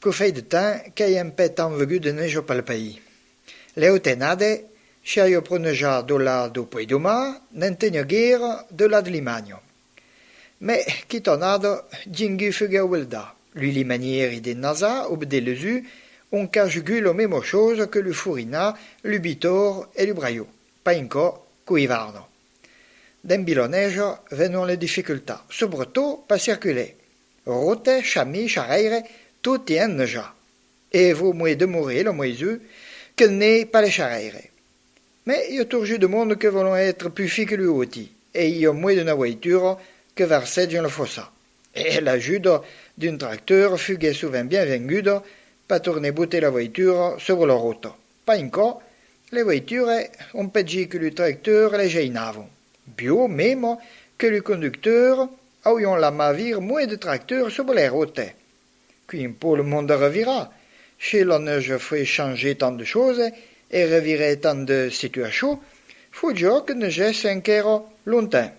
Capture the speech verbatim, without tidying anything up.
Quò fai de temps qu'ai un pet tant vegut de neja pel país. L'auta annada, siaja pro neja dau lado dau Puigdomar, ne'n tenia guera dau lado de Limanha. Mes quita annada, dingui fugueu baldar. Lu Limanieri de Nazà o de Lesu ont qu'a jugut la mema chausa que lu Furinar, lu Bitor e lu Braiu. Pas incò quò ivarna. Dembi la neja venon las dificultats, subretot per circular. Rotas, chamins, charrèiras, tot es enneja. E vau mai demorar la maison que n'es per las charrèiras. Mes i a torjorn de monde que vòlon estre pus fin que lu auti, e i a mai d'una vaitura que varsejan la fòssa. E l'ajuda d'un tractor fuguet sovent bienvenguda per tornar botar la vaitura sobre la rota. Pas incò, las vaituras ont pediá que lu tractors las geinavan. Biò mema que lu conductors avion la man vir mai de tractors sobre las rotas. Quin pau le monde revirar? Se la neja fai changer tant de chausas e revirar tant de situacions, fau ja que negèsse enquera longtemps.